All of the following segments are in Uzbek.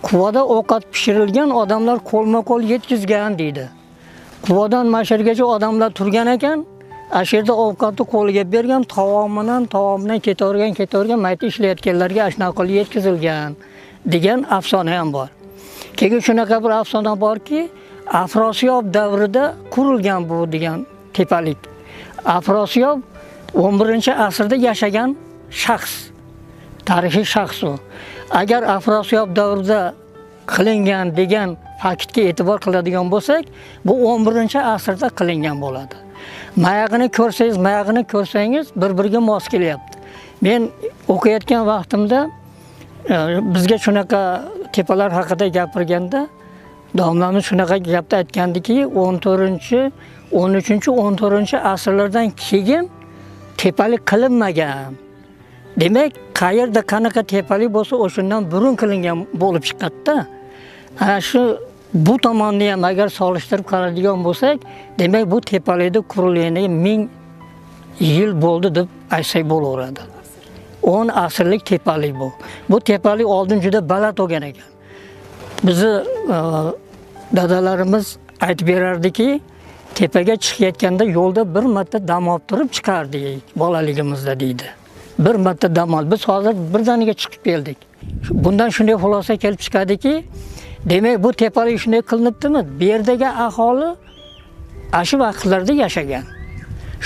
Quvada ovqat pishirilgan, odamlar qo'lma-qo'l yetkazgan deydi. Quvadan mana shu yergacha odamlar turgan ekan, ana shu yerda ovqatni qo'liga bergan, taomidan ketavergan, mayda ishlayotganlarga shunaqa qilib yetkazilgan degan afsona ham bor. Keyin shunaqa bir afsona borki, Afrosiyob davrida qurilgan bu degan tepalik. Afrosiyob 11-asrda yashagan shaxs, tarixiy shaxs u. Agar Afrosiyob davrida qilingan degan faktga e'tibor qiladigan bo'lsak, bu 11-asrda qilingan bo'ladi. Mayog'ini ko'rsangiz, bir-biriga mos kelyapti. Men o'qiyotgan vaqtimda bizga shunaqa tepalar haqida gapirganda domlamiz shunaqa gapni aytgandiki, 14-, 13-, 14-asrlardan keyin tepalik qilinmagan. Demak, qayerda qanaqa tepalik bo'lsa, o'shundan burun qilingan bo'lib chiqadi-da. Ana shu bu tomonni ham agar solishtirib qaraydigan bo'lsak, demak bu tepalikda qurilganiga 1000 yil bo'ldi deb aytsak bo'laveradi. 10 asrlik tepalik bu. Bu tepalik oldin juda baland bo'lgan ekan. Bizni dadalarimiz aytib berardiki, tepaga chiqayotganda yo'lda bir marta dam olib turib chiqardik bolaligimizda deydi. Bir marta dam olib, biz hozir birdaniga chiqib keldik. Bundan shunday xulosa kelib chiqadiki, demak bu tepalik shunday qilinibdimi? Bu yerdagi aholi ana shu vaqtlarda yashagan.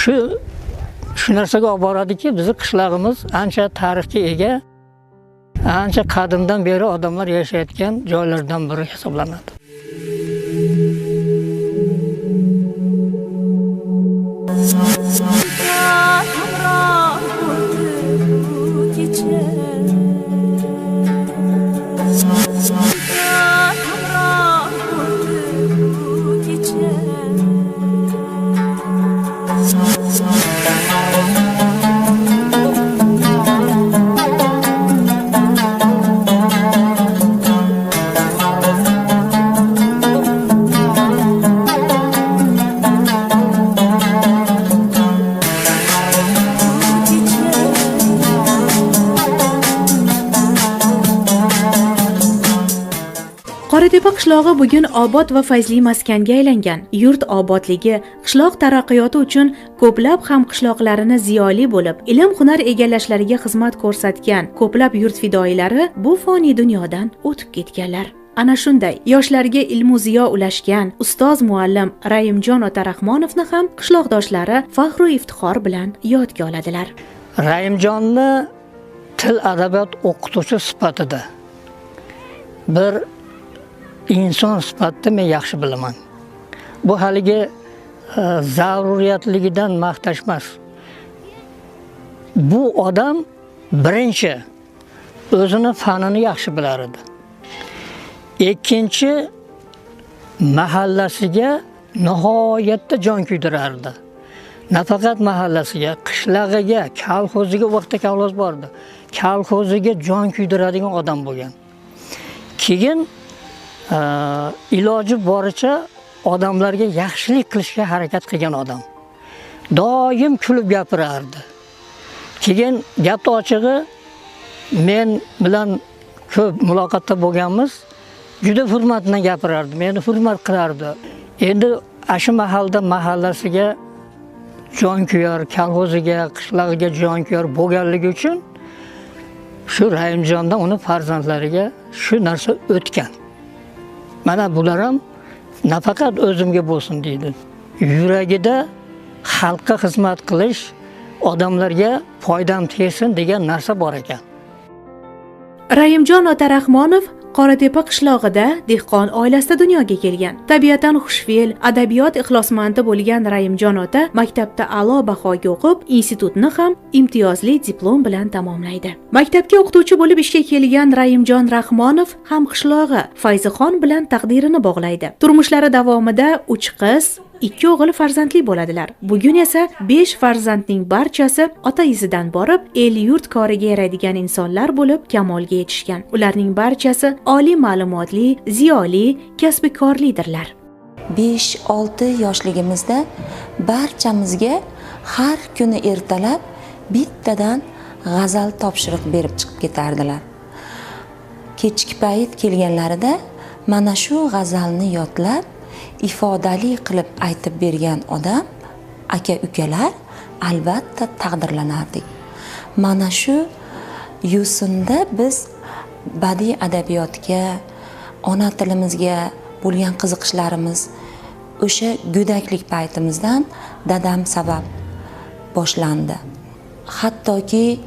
Shu narsaga olib boradiki, bizni qishlog'imiz ancha tarixga ega, ancha qadimdan beri odamlar yashayotgan joylardan biri hisoblanadi. Qoratepa qishlog'i bugun obod va fayzli maskanga aylangan. Yurt obodligi, qishloq taraqqiyoti uchun ko'plab ham qishloqlarini ziyoli bo'lib, ilm hunar egallashlariga xizmat ko'rsatgan ko'plab yurt fidoyilari bu foniy dunyodan o'tib ketganlar. Ana shunday yoshlarga ilmu ziyo ulashgan ustoz muallim Raimjon ota Rahmonovni ham qishloqdoshlari faxru iftixor bilan yodga oladilar. Raimjonni til adabiyot o'qituvchi sifatida bir inson sifatida men yaxshi bilaman. Bu haligi zaruriyatligidan maqtash emas. Bu odam birinchi o'zini fanini yaxshi bilar edi. Ikkinchi, mahallasiga nihoyatda jon kuydirardi. Nafaqat mahallasiga, qishlog'iga, kolxoziga, u vaqtda kolxoz bor edi. Kolxoziga jon kuydiradigan odam bo'lgan. Keyin iloji boricha odamlarga yaxshilik qilishga harakat qilgan odam. Doim kulib gapirardi. Keyin gapni ochig'i, men bilan ko'p muloqotda bo'lganmiz. Juda hurmat bilan gapirardi, meni hurmat qilardi. Endi shu mahalda mahallasiga jon kuyar, kolxoziga, qishlog'iga jon kuyar bo'lganligi uchun shu Raimjondan uni farzandlariga shu narsa o'tgan. Mana bular ham nafaqat o'zimga bo'lsin deydi. Yuragida xalqqa xizmat qilish, odamlarga foydam tegsin degan narsa bor ekan. Raimjon ota Rahmonov Qoratepa qishlog'ida dehqon oilasida dunyoga kelgan. Tabiatan xushfe'l, adabiyot ixlosmandi bo'lgan Raimjon ota maktabda a'lo bahoga o'qib, institutni ham imtiyozli diplom bilan tamomlaydi. Maktabga o'qituvchi bo'lib ishga kelgan Raimjon Rahmonov ham qishlog'i Fayzixon bilan taqdirini bog'laydi. Turmushlari davomida 3 qiz, 2 o'g'il farzandli bo'ladilar. Bugun esa 5 farzandning barchasi ota izidan borib, el-yurt koriga yaraydigan insonlar bo'lib kamolga yetishgan. Ularning barchasi oliy ma'lumotli, ziyoli, kasbikorlidirlar. 5-6 yoshligimizda barchamizga har kuni ertalab bittadan g'azal topshiriq berib chiqib ketardilar. Kechki payt kelganlarida mana shu g'azalni yodlab, ifodali qilib aytib bergan odam, aka-ukalar albatta taqdirlanardik. Mana shu yo'sinda biz badiiy adabiyotga, ona tilimizga bo'lgan qiziqishlarimiz o'sha go'daklik paytimizdan dadam sabab boshlandi. Hattoki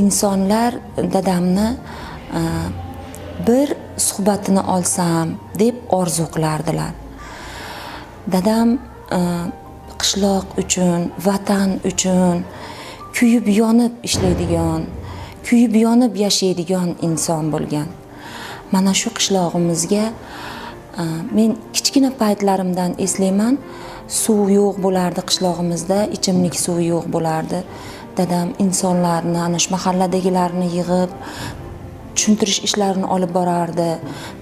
insonlar dadamni bir suhbatini olsam deb orzu qilardilar. Dadam qishloq uchun, vatan uchun kuyib yonib ishlaydigan, kuyib yonib yashaydigan inson bo'lgan. Mana shu qishlog'imizga men kichkina paytlarimdan eslayman, suv yo'q bo'lardi qishlog'imizda, ichimlik suvi yo'q bo'lardi. Dadam insonlarni, ana shu mahalladagilarni yig'ib tushuntirish ishlarini olib borardi.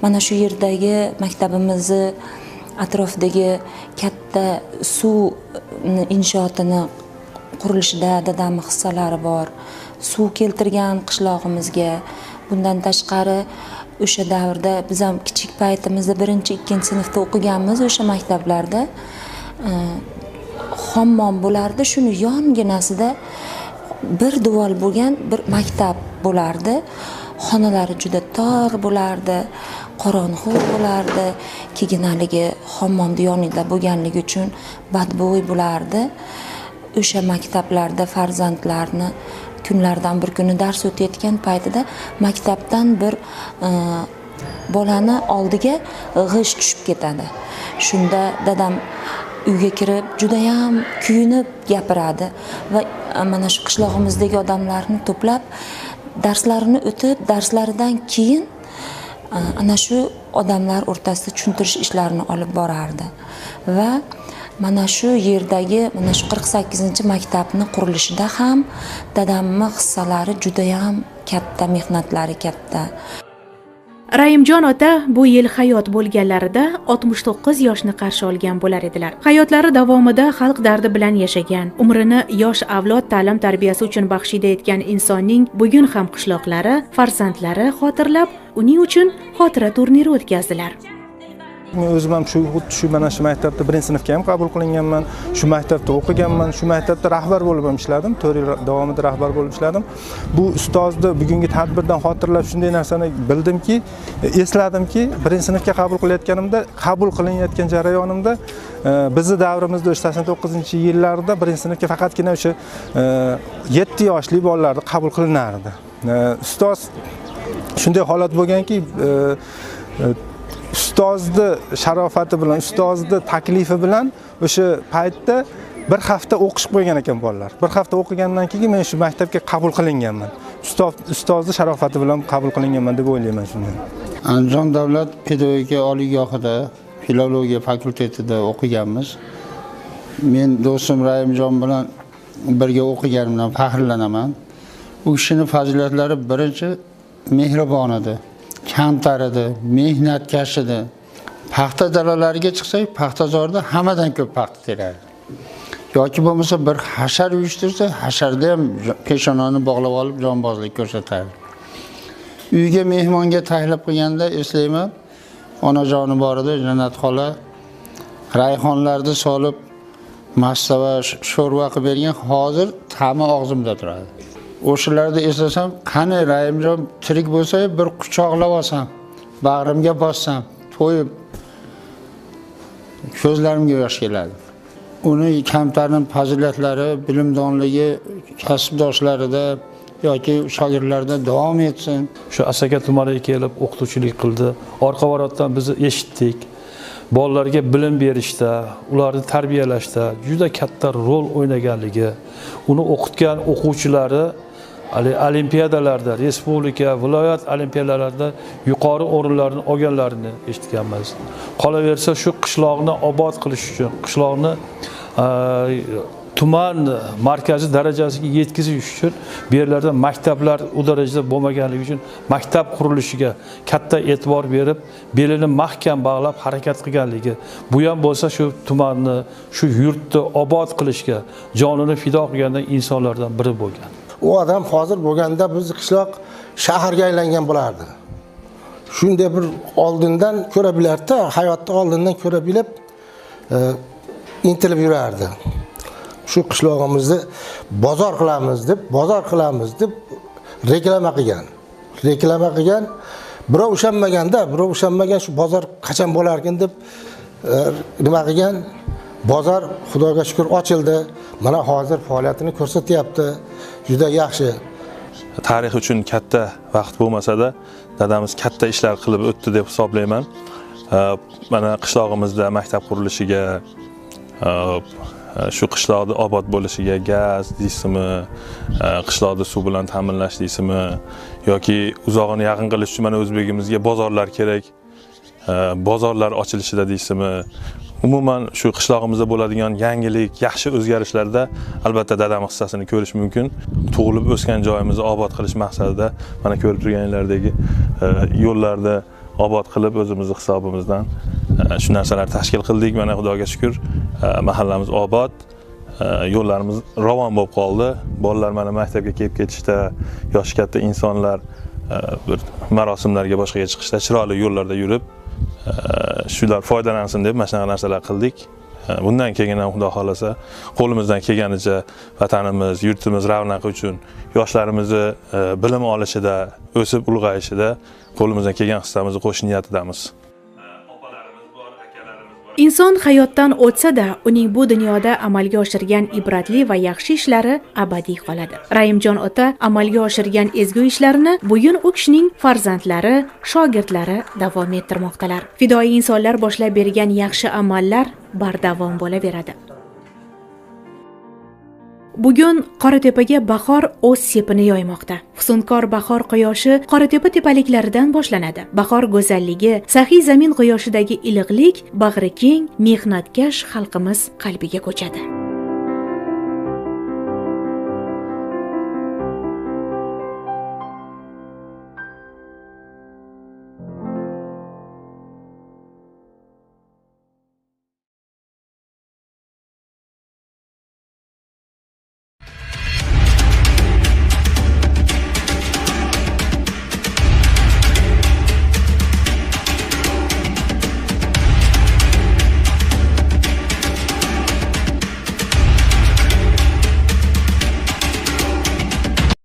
Mana shu yerdagi maktabimizni atrofidagi katta suv inshootini qurilishida dadamning hissalari bor. Suv keltirgan qishlog'imizga. Bundan tashqari o'sha davrda biz ham kichik paytimizda 1-2 sinfda o'qiganmiz o'sha maktablarda. Hammom bo'lardi, shuni yonginasida bir devor bo'lgan bir maktab bo'lardi. Xonalari juda tor bo'lardi, qorong'u bo'lardi. Keyin haligi hammomni yonida bo'lganligi uchun badbo'y bo'lardi. O'sha maktablarda farzandlarni kunlardan bir kuni dars o'tayotgan paytida maktabdan bir bolani oldiga g'isht tushib ketadi. Shunda dadam uyga kirib judayam kuyunib gapiradi va mana shu qishlog'imizdagi odamlarni to'plab darslarini o'tib, darslaridan keyin ana shu odamlar o'rtasida tushuntirish ishlarini olib borardi. Va mana shu yerdagi mana shu 48-maktabni qurilishida ham dadamning hissalari judayam katta, mehnatlari katta. Raimjon ota bu yil hayot bo'lganlarida 69 yoshni qarshi olgan bo'lar edilar. Hayotlari davomida xalq dardi bilan yashagan, umrini yosh avlod ta'lim tarbiyasi uchun baxshida etgan insonning bugun ham qishloqlari, farzandlari xotirlab, uning uchun xotira turniri o'tkazdilar. Men o'zim ham xuddi shu mana shu maktabda 1-sinfga ham qabul qilinganman, shu maktabda o'qiganman, shu maktabda rahbar bo'lib ham ishladim, 4 yil davomida rahbar bo'lib ishladim. Bu ustozni bugungi tadbirdan xotirlab shunday narsani bildimki, esladimki, 1-sinfga qabul qilayotganimda, qabul qilinayotgan jarayonimda bizni davrimizda o'sha 89-yillarda 1-sinfga faqatgina o'sha 7 yoshli bolalarni qabul qilinardi. Ustoz shunday holat bo'lganki, ustozni sharofati bilan, ustozni taklifi bilan o'sha paytda bir hafta o'qishib qo'ygan ekan bolalar. Bir hafta o'qigandan keyin men shu maktabga qabul qilinganman. Ustozni sharofati bilan qabul qilinganman deb o'ylayman shuni. Andijon davlat pedagogika oliygohida filologiya fakultetida o'qiganmiz. Men do'stim Raimjon bilan birga o'qiganimdan faxrlanaman. U kishining fazilatlari birinchi mehribon edi, kamtar edi, mehnatkash edi. Paxta dalalariga chiqsak, paxtazorda hammadan ko'p paxta terardi. Yoki bo'lmasa bir hashar uyushtirsa, hasharda ham peshonani bog'lab olib jonbozlik ko'rsatardi. Uyga mehmonga taklif qilganda eslayman, onajoni bor edi, Jannat xola rayhonlarni solib mastava sho'rva qilib bergan, hozir ta'mi og'zimda turadi. O'shalarni eslasam, qani Raimjon tirik bo'lsa, bir quchoqlab olsam, bag'rimga bossam, to'yib ko'zlarimga yosh keladi. Uni kamtarin fazilatlari, bilimdonligi kasbdoshlarida yoki shogirdlarda davom etsin. Shu Asaka tumaniga kelib o'qituvchilik qildi. Orqa varotdan biz eshitdik. Bolalarga bilim berishda, ularni tarbiyalashda juda katta rol o'ynaganligi, uni o'qitgan o'quvchilari olimpiadalarda, respublika, viloyat olimpiadalarida yuqori o'rinlarni olganlarini eshitganmiz. Qolaversa shu qishloqni obod qilish uchun, qishloqni tuman markazi darajasiga yetkazish uchun bu yerlarda maktablar u darajada bo'lmaganligi uchun maktab qurilishiga katta e'tibor berib, belini mahkam bog'lab harakat qilganligi, bu ham bo'lsa shu tumanni, shu yurtni obod qilishga jonini fido qilgan insonlardan biri bo'lgan. U odam hozir bo'lganda biz qishloq shaharga aylangan bo'lardi. Shunday bir oldindan ko'ra bilardi, hayotni oldindan ko'ra bilib intilib yurardi. Shu qishlog'imizni bozor qilamiz deb, bozor qilamiz deb reklama qilgan. Reklama qilgan. Birov ishonmaganda, birov ishonmagan shu bozor qachon bo'larkin deb nima qilgan. Bozor Xudoga shukr ochildi. Mana hozir faoliyatini ko'rsatyapti. Juda yaxshi. Tarix uchun katta vaqt bo'lmasa-da, dadamiz katta ishlar qilib o'tdi deb hisoblayman. Mana qishlog'imizda maktab qurilishiga, shu qishloqni obod bo'lishiga gaz deysizmi, qishloqni suv bilan ta'minlash deysizmi yoki uzog'ini yaqin qilish uchun mana o'zbegimizga bozorlar kerak, bozorlar ochilishida deysizmi, umuman shu qishlog'imizda bo'ladigan yangilik, yaxshi o'zgarishlarda albatta dadam hissasini ko'rish mumkin. Tug'ilib o'sgan joyimizni obod qilish maqsadida mana ko'rib turganlaridagi yo'llarni obod qilib o'zimizni hisobimizdan shu narsalarni tashkil qildik. Mana Xudoga shukr, mahallamiz obod, yo'llarimiz ravon bo'lib qoldi. Bolalar mana maktabga kelib ketishda, yoshi katta insonlar bir marosimlarga boshqaga chiqishda chiroyli yo'llarda yurib, shular foydalansin deb mana shunaqa narsalar qildik. Bundan keyin ham Xudo xolasa qo'limizdan kelganicha vatanimiz, yurtimiz ravnaqi uchun yoshlarimizni bilim olishida, o'sib ulg'ayishida qo'limizdan kelgan hissamizni qo'shish niyatidamiz. Inson hayotdan o'tsa-da, uning bu dunyoda amalga oshirgan ibratli va yaxshi ishlari abadiy qoladi. Raimjon ota amalga oshirgan ezgu ishlarini bugun u kishining farzandlari, shogirdlari davom ettirmoqdalar. Fidoyi insonlar boshlab bergan yaxshi amallar bardavom bo'laveradi. Bugun Qoratepaga bahor o'z sepini yoymoqda. Fusunkor bahor quyoshi Qoratepa tepaliklaridan boshlanadi. Bahor go'zalligi, saxiy zamin quyoshidagi iliqlik bag'ri keng, mehnatkash xalqimiz qalbiga ko'chadi.